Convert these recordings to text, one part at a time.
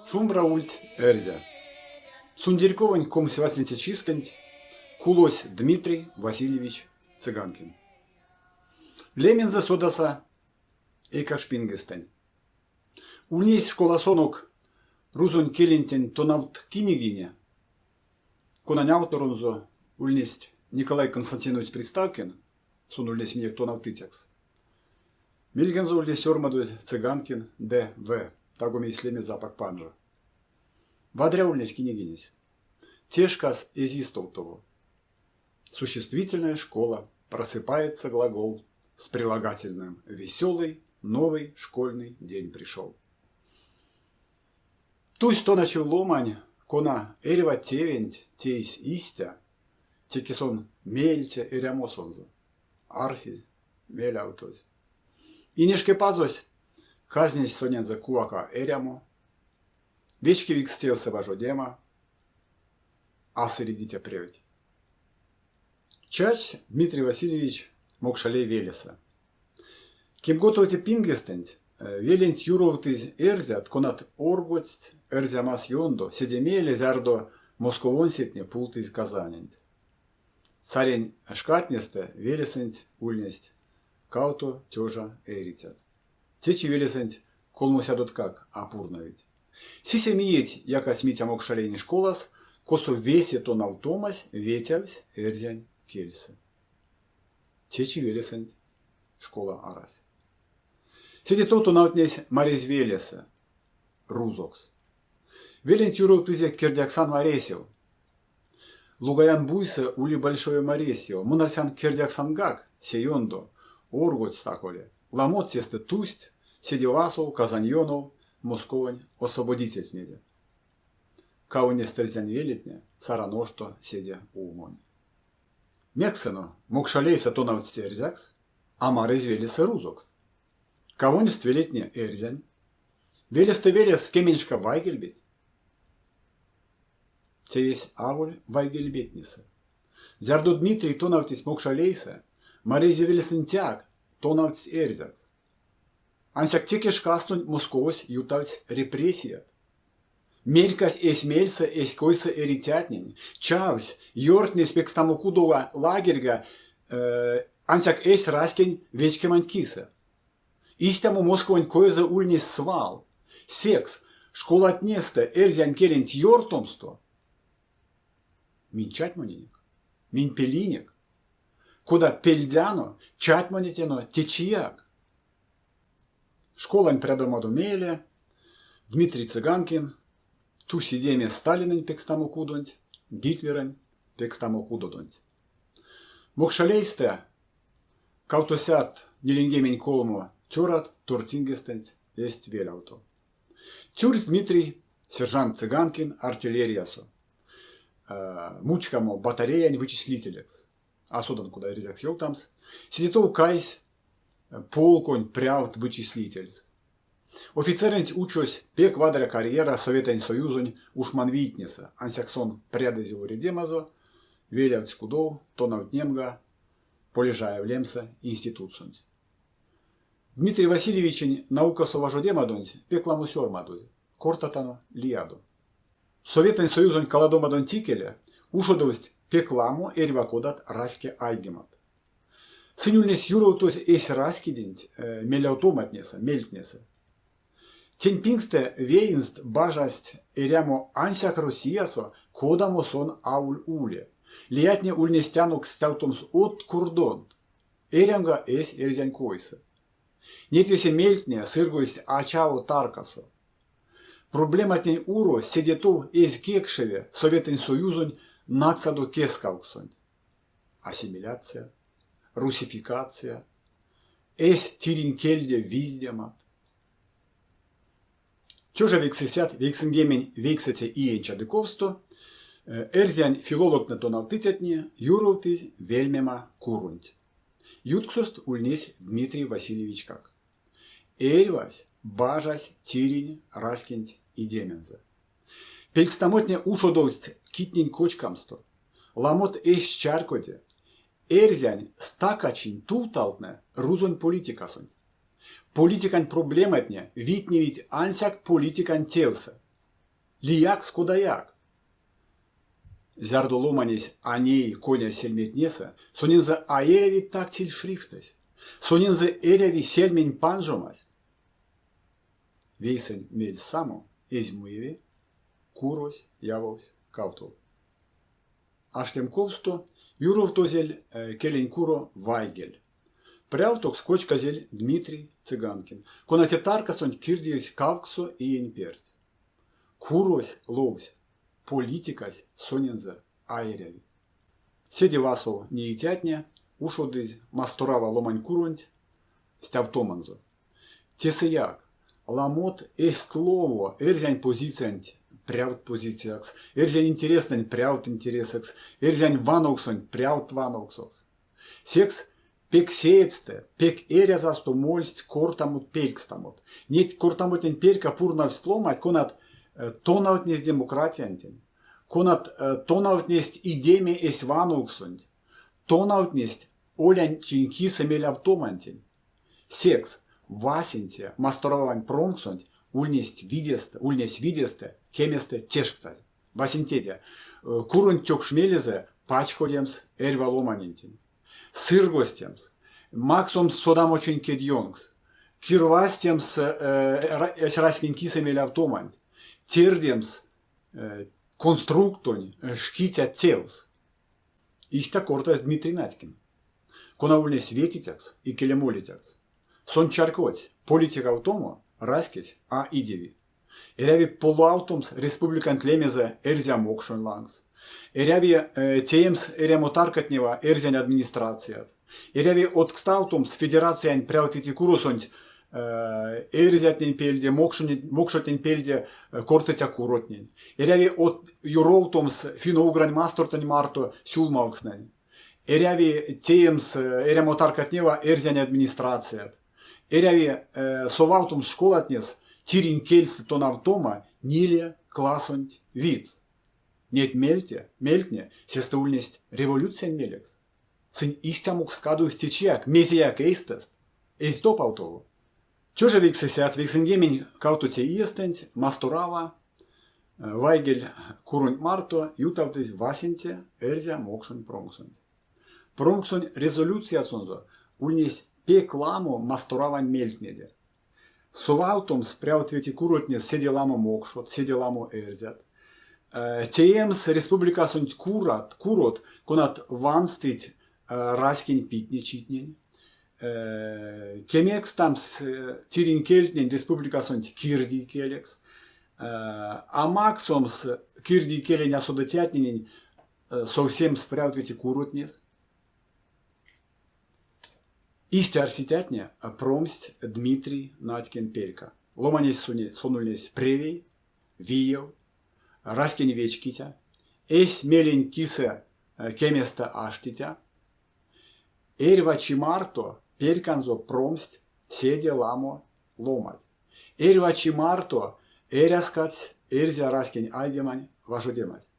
Шумбра ульть, эрзя! Сундерьковонь комсьвасенце чистэнть кулось Дмитрий Васильевич Цыганкин. Лемензэ содаса эйкакшпингестэнь. Ульнесь школасонок рузонь келентень тонавткинигине, конань авторонзо ульнесть Николай Константинович Приставкин, сон ульнесь минек тонавтыцякс. Мельганзо ульнесь сёрмадозь Цыганкин Д. В. Таго мейсь лемезэ апак панжо. Вадря ульнесь кинигинесь. Те шкас эзь стувтово. Существительная школа. Просыпается глагол с прилагательным «веселый новый школьный день пришел». Тусь тоначив ломань, кона эрьва тевенть тейсь истя, теке сон меельце эрямосонзо, арсезь, мелявтозь. Инешкепазось казнесь сонензэ кувака эрямо, вечкевикс тевсэ важодема, а сыредиця превть. Чачсь Дмитрий Васильевич Мокшалей велесэ. Кемготовоце пингестэнть веленть юровтызь эрзят, конат оргодсть Эрзямас ёндо, седе мейле, зярдо московонсетне пултызь Казаненть. Царень шкатнестэ велесэнть ульнесть кавто тёжа эрицят. Течи велесэнть колмосядоткак а пурнавить. Сисем иеть якась Митя Мокшалейне школас, косо весе тонавтомась ветявсь эрзянь кельсэ. Течи велесэнть школа арась. Седе тов тонавтнесь Марезьвелесэ, рузокс. Веленть юровтызе Кирдяксан Маресев. Лугаян-буйсэ ули Большое Маресьево, мон арсян Кирдяксангак, се ёндо, оргодсть таколе. Ламот сестэ тусть седе васов Казань ёнов Московонь освободительтнеде. Кавонест эрзянь велетне Сараношто седе умонь. Мекс эно Мокшалейсэ тонавтсть эрзякс, а Марезь велесэ рузокс? Кавонест велетне эрзянь. Велестэ велес кеменьшка вайгельбеть. Тевесь аволь вайгельбетнесэ. Зярдо Дмитрий тонавтсь Мокшалейсэ, Марезь велесэнтькак тонавтсь эрзякс. Ансяк теке шкастонть Московось ютавтсь репрессият. Мерькась эсь мельсэ, эсь койсэ эрицятнень, чавсь, ёртнесь пекстамо кудова лагерьга ансяк эсь раськень вечкеманть кисэ. Истямо Московонь коезэ ульнесь свал. Секс школатнестэ эрзянь келенть ёртомсто минь чатьмонинек, минь пелинек. Кода пельдяно, чатьмонетяно течияк. Школань прядомадо мейле Дмитрий Цыганкин тусь идеме Сталинэнь пекстамо кудонть, Гитлерэнь пекстамо кудодонть. Мокшалейстэ кавтосядт ниленьгемень колмо цёрат тортингестэнть эзть велявто. Тюрсь Дмитрий сержант Цыганкин артиллериясо, мучкамо батареянь вычислителекс. А содан, кода эрзякс ёвтамс. Седе тов кайсь полконь прявт вычислительс. Офицерэнть учось пек вадря карьера Советэнь Союзонь ушманвийтнесэ, ансяк сон прядызе уредемазо, велявтсь кудов, тонавтнемга Полежаев лемсэ институтсонть. Дмитрий Васильевичень наукасо важодемадонть пек ламо сёрмадозь, кортатано лиядо. Советэнь Союзонь каладомадонть икеле ушодовсть пек ламо эрьва кодат раське айгемат. Сынь ульнесть юровтозь эсь раськеденть мелявтоматнесэ, мельтнесэ. Тень пингстэ веенст бажасть эрямо ансяк Россиясо, кодамо сон аволь уле. Лиятне ульнесть анок стявтомс од курдонт, эрямга эсь эрзянь койсэ. Неть весе мельтне сыргойсть ачаво таркасо. Проблематнень урось седе тов эзь кекшеве Советэнь Союзонь нацядо кескавксонть. Ассимиляция, русификация, эсь тиринь кельде виздемат. Тёжа вейксэсядт вейксэньгемень вейксэце иень чадыковсто эрзянь филологтне-тонавтыцятне юровтызь вельмема куронть. Ютксост ульнесь Дмитрий Васильевичкак. Эрьвась бажась тиринь раськенть идемензэ. Пелькстамотне ушодовсть китнень кочкамсто. Ламот эзть чарькоде, эрзянь стакачинь тувталтнэ рузонь политикасонть. Политикань проблематне витневить ансяк политикань тевсэ. Лиякс кодаяк. Зярдо ломанесь а неи коня сельметнесэ, сонензэ а эряви тактиль шрифтэсь, сонензэ эряви сельмень панжомась. Вейсэнь мельс само эзь муеве, курось явовсь кавтов. Аштемковсто юровтозель келень куро «Вайгель». Прявтокс кочказель Дмитрий Цыганкин, кона те таркасонть кирдевсь кавксо иень перть. Курось ловсь, политикась сонензэ а эряви. Седе васов неицятне ушодызь Масторава ломанькуронть стявтоманзо. Тесэяк ламот эзть лово эрзянь позициянть прявт позициякс, эрзянь интерестнэнь прявт интересэкс, эрзянь вановксонть прявт вановксокс. Секс пек сеедьстэ, пек эрязасто мольсть кортамот-пелькстамот. Неть кортамотнень перька пурнавсть ломанть, конат тонавтнесть демократиянтень, конат тонавтнесть идеме эсь вановксонть, тонавтнесть олянь чинь кисэ мелявтомантень. Секс васенце масторавань промксонть ульнесть видестэ, ульнесь видестэ, кеместэ тешкстазь. Васенцеде, куронть тёкшмелезэ пачкодемс эрьва ломанентень. Сыргозтемс, максомс содамочинь кедьёнкс, кирвазтемс эсь раськень кисэ мелявтоманть, тердемс конструктонь шкиця тевс. Истя кортась Дмитрий Надькин, кона ульнесь ветицякс, икеле молицякс. Сон чарькодсь, политикавтомо раськесь а идеви. Эряви полавтомс республиканть лемезэ эрзя-мокшонь лангс. Эряви теемс эрямотаркатнева эрзянь администрацият. Эряви одкставтомс федерациянь прявтветикуросонть эрзятнень пельде, мокшотнень пельде кортыця куротнень. Эряви од юровтомс финно-угрань мастортнэнь марто сюлмавкстнэнь. Эряви теемс эрямотаркатнева эрзянь администрацият. Эряви совавтомс школатнес тиринь кельсэ тонавтома ниле классонть видс. Неть мельтне сестэ ульнесть революциянь мелекс. Сынь истямокс кадовсть течияк, мезеяк эйстэст эзь топавтово. 1998 иестэнть Масторава вайгель куронть марто ютавтызь васенце эрзя-мокшонь промксонть. Промксонь резолюциясонзо ульнесь пек ламо масторавань мельтнеде. Совавтомс прявтветикуротне седе ламо мокшот, седе ламо эрзят. Теемс республикасонть курат, курот, конат ванстыть раськень питнечитнень. Кемекстамс тиринь кельтнень республикасонть кирдий келекс. А максомс кирдий келень асодыцятненень совсемс прявтветикуротнес. Истя арситятне промсть Дмитрий Надькин перька. Ломанесь сон ульнесь превей, виев, раськень вечкиця, эсь мелень кисэ кеместэ аштиця. Эрьва чи марто перьканзо промсть седе ламо ломанть. Эрьва чи марто эрязкадсь эрзя раськень айгемань важодемась.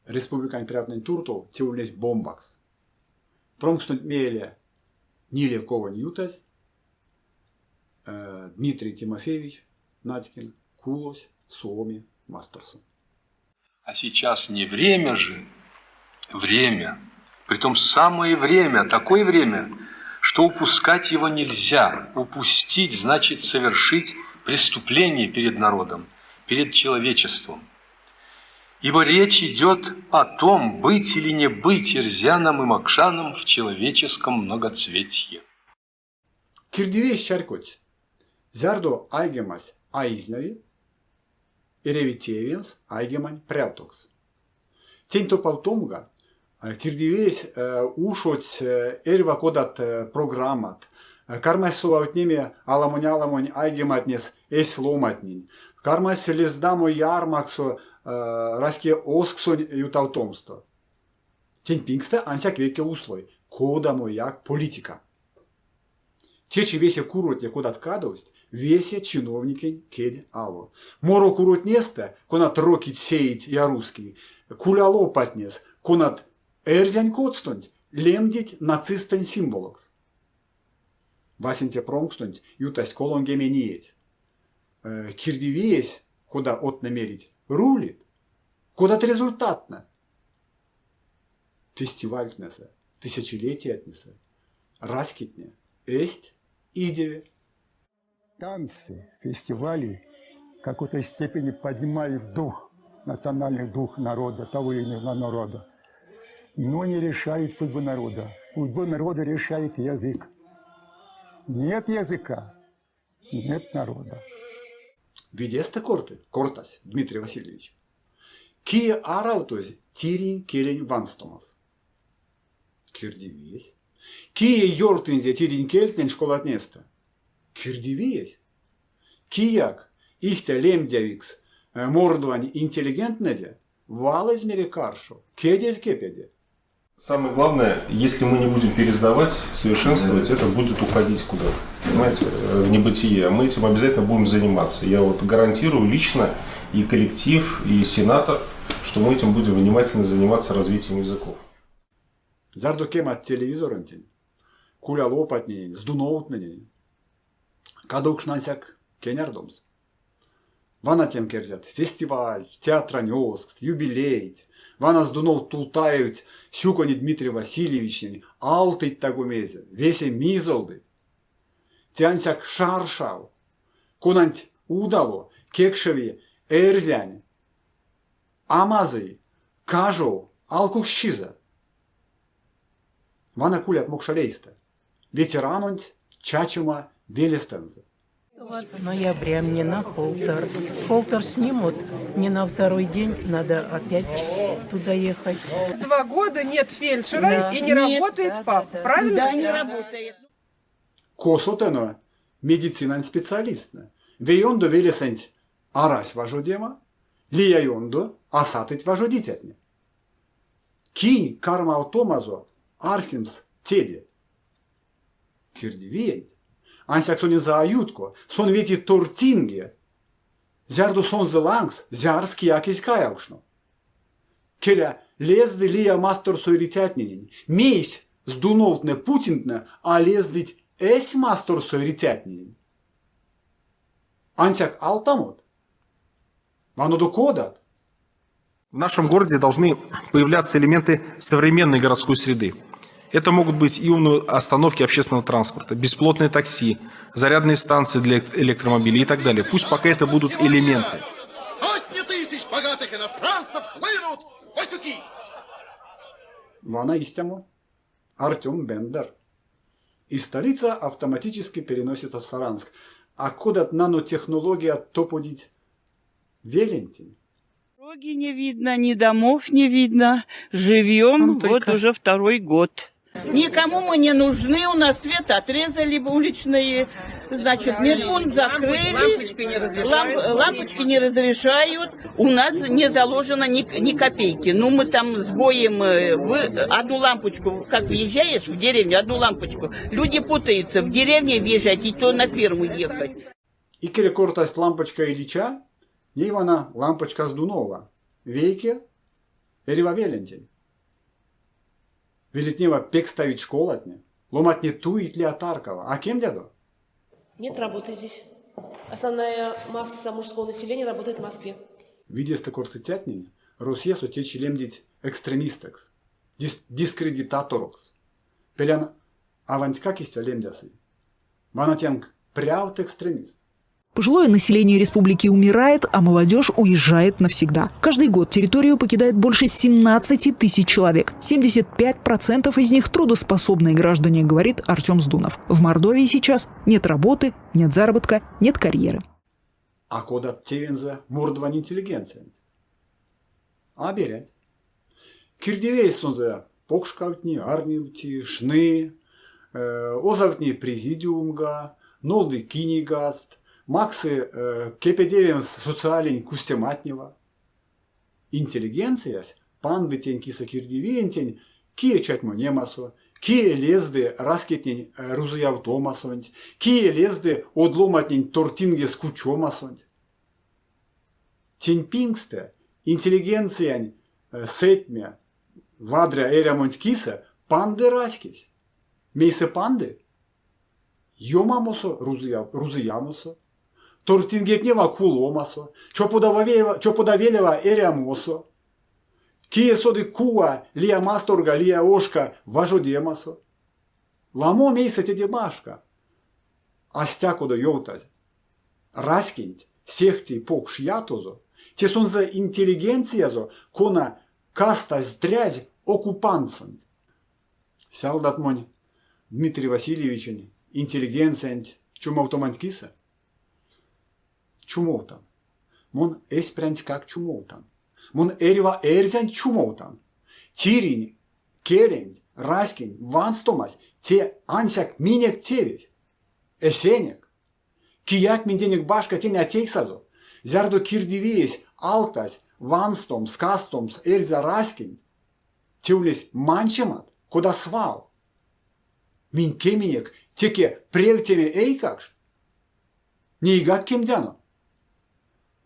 Республикань прявтнэнь туртов те ульнесь бомбакс. Промкстонть мейле ниле ковонь ютазь Дмитрий Тимофеевич Надькин кулось Суоми масторсо. А сейчас не время же, время. Притом самое время, такое время, что упускать его нельзя. Упустить значит совершить преступление перед народом, перед человечеством. Ибо речь идет о том, быть или не быть эрзянам и мокшанам в человеческом многоцветье. Кирдивиесь чарькодсь, зярдо айгемась а изняви, эряви теевемс айгемань прявтокс. Тень топавтомга кирдивиесь ушодсь эрьва кодат программат, кармась совавтнеме аламонь-аламонь айгематнес эсь ломантнень, кармась лездамо ярмаксо раськеозксонь ютавтомсто. Тень пингстэ ансяк вейке услой – кодамояк политика. Течи весе куротне, кодат кадовсть, весе чиновникень кедь ало. Морокуротнестэ, конат рокить сеить я русский, кулялопатнес, конат эрзянь коцтонть лемдить нацистэнь символокс. Васенце промкстонть ютасть 30 иеть. Кирдивиесь, кода одтнэ мерить, рулит. Кодат результаттнэ? Фестивальтнесэ, тысячелетиятнесэ раськетне эзть идеве. Танцы, фестивали в какой-то степени поднимают дух, национальный дух народа, того или иного народа, но не решают судьбу народа. Судьбу народа решает язык. Нет языка, нет народа. Видестэ корты, кортась Дмитрий Васильевич. Кие аравтозь тиринь келень ванстомас? Кирдивиесь. Кие ёртынзе тиринь кельтнень школатнестэ? Кирдивиесь. Кияк истя лемдявикс мордвань интеллигенттнэде вал эзь мере каршо, кедь эзь кепеде. Самое главное, если мы не будем пересдавать, совершенствовать, это будет уходить куда-то, понимаете, в небытие. Мы этим обязательно будем заниматься. Я вот гарантирую лично и коллектив, и сенатор, что мы этим будем внимательно заниматься развитием языков. Зярдо кемат телевизоронтень, кулялопатненень, Здуновтненень, кадовкшны ансяк кенярдомс. Вана тенк, эрзят, фестивальть, театрань озкст, юбилейть. Вана Здунов тултаевть сюкони Дмитрий Васильевичнень, алтыть таго-мезе, весе мизолдыть. Те ансяк шаршав, конанть удало кекшеви эрзянь амазый, кажов алкуксчизэ. Вана кулят Мокшалейстэ, ветеранонть чачома велестэнзэ. Ноября мне на холтер. Холтер снимут, мне на второй день надо опять туда ехать. 2 года нет фельдшера и не Нет, работает ФАП, правильно? Да, не работает. Косот эно медицинань специалисттнэ. Ве ёндо велесэнть арась важодема, лия ёндо а сатыть важодицятне. Кинь кармавтомазо арсемс теде? Кирдивиенть. Ансяк сонензэ а ютко, сон вети тортинге, зярдо сонзэ лангс зярс кияк эзь каявкшно. Келя, лезды лия масторсо эрицятненень. Мейсь Здуновтне-Путинтнэ а лездыть эсь масторсо эрицятненень? Ансяк алтамот. Ванодо кодат! В нашем городе должны появляться элементы современной городской среды. Это могут быть и умные остановки общественного транспорта, бесплатные такси, зарядные станции для электромобилей и так далее. Пусть пока это будут элементы. Сотни тысяч богатых иностранцев хлынут в Васюки. Вана истямо. Артем Бендер. И столица автоматически переносится в Саранск. А кодат нанотехнологият топодить велентень? Дороги не видно, ни домов не видно. Живем Он вот только- уже второй год. Никому мы не нужны, у нас свет отрезали уличные, значит, медпункт закрыли, Лампочки не разрешают. лампочки не разрешают, у нас не заложено ни копейки. Ну, мы там с боем одну лампочку, как въезжаешь в деревню, одну лампочку. Люди путаются, в деревне въезжать и то на ферму ехать. Икеле кортасть лампочка Ильича, ней вана лампочка Здунова. Вейке эрьва велентень. Велетнева пекставить школатне, ломантне туить лия таркава. А кемдядо? Нет работы здесь. Основная масса мужского населения работает в Москве. Видестэ кортыцятнень Россиясо течи лемдить экстремистэкс, дискредитаторокс. Пелян авантькак истя лемдясызь. Вана тенк прявт экстремист. Пожилое население республики умирает, а молодежь уезжает навсегда. Каждый год территорию покидает больше 17 тысяч человек. 75% из них трудоспособные граждане, говорит Артем Здунов. В Мордовии сейчас нет работы, нет заработка, нет карьеры. А кодат тевензэ мордвань интеллигенциянть? А берянть. Кирдивиесь сонзэ покшкавтни, арневти, шны, озавтни президиумга, нолды кинигаст, максы кепедевемс социалень кустематнева. Интеллигенциясь панды тень кисэ кирдивиентень, кие чатьмонемасо, кие лезды раськетнень рузыявтомасонть, кие лезды од ломантнень тортингес кучомасонть. Тень пингстэ интеллигенциянь сэтьме вадря эрямонть кисэ панды раськесь. Мейсэ панды? Ёмамосо, рузыямосо, тортингетнева куломасо, чопода велева эрямосо, кие соды кува лия масторга, лия ошка важодемасо. Ламо мейсэ теде башка. А стякодо ёвтазь, раськенть сехте покш ятозо, те сонзэ интеллигенциязо, кона кастазь-трязь оккупантсонть. Сялдат монь Дмитрий Васильевичень интеллигенциянть чумовтоманть кисэ? Чумовтан. Мон эсь прянтькак чумовтан. Мон эрьва эрзянть чумовтан. Тиринь келенть, раськень ванстомась те ансяк минек тевесь. Эсенек. Кияк минденек башка тень а тейсазо. Зярдо кирдивиесь алтась ванстомс, кастомс эрзя раськенть, те ульнесь манчемат, кода свал. Минь кеминек теке превтеме эйкакшт. Нейгак кемдяно.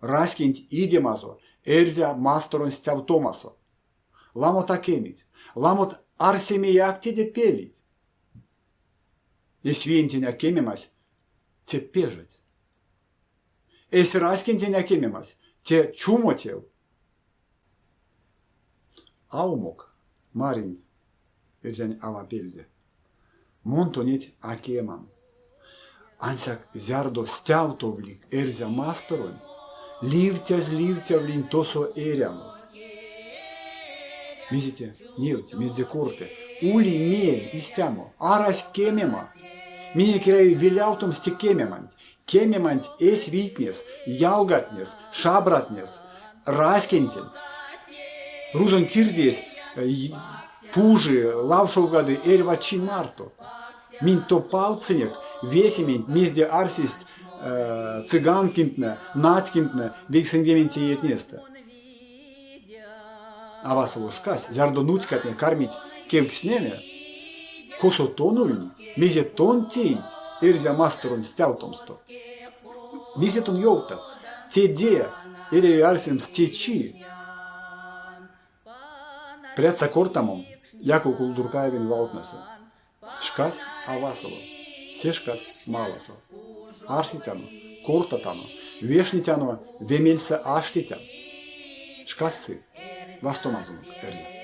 Раськенть идемазо эрзя масторонь стявтомасо. Ламот а кемить, ламот арсемеяк теде пелить. Эсь виентень а кемемась – те пежеть. Эсь раськентень а кемемась – те чумо тев. А умок маринь эрзянь ава пельде. Мон тонеть а кеман. Ансяк зярдо стявтовлик эрзя масторонть, ливтязь ливтявлинь тосо эрямо. Мезе те невти, мезде корты, ули мель истямо, арась кемема. Минек эряви велявтомс те кемеманть, кемеманть эсь вийтнес, ялгатнес, шабратнес, раськентень. Рузонь кирдезь пужи, лавшовгады эрьва чи марто. Минь топавтсынек весементь, мезде арсесть Цыганкинтнэ, Надькинтнэ вейсэндемень иетнестэ. А васоло шкась, зярдо нуцькатне кармить кевкстнеме, косо тон ульнить, мезе тон теить эрзя масторонь стявтомсто. Мезе тон ёвтат, теде эряви арсемс течи. Прядса кортамом Яков Кулдуркаевень валтнэсэ. Шкась а васоло, се шкась маласо. Арсетяно, кортатано, вешнетяно ве мельсэ аштетян. Шкась сы, вастомазонок, эрзят.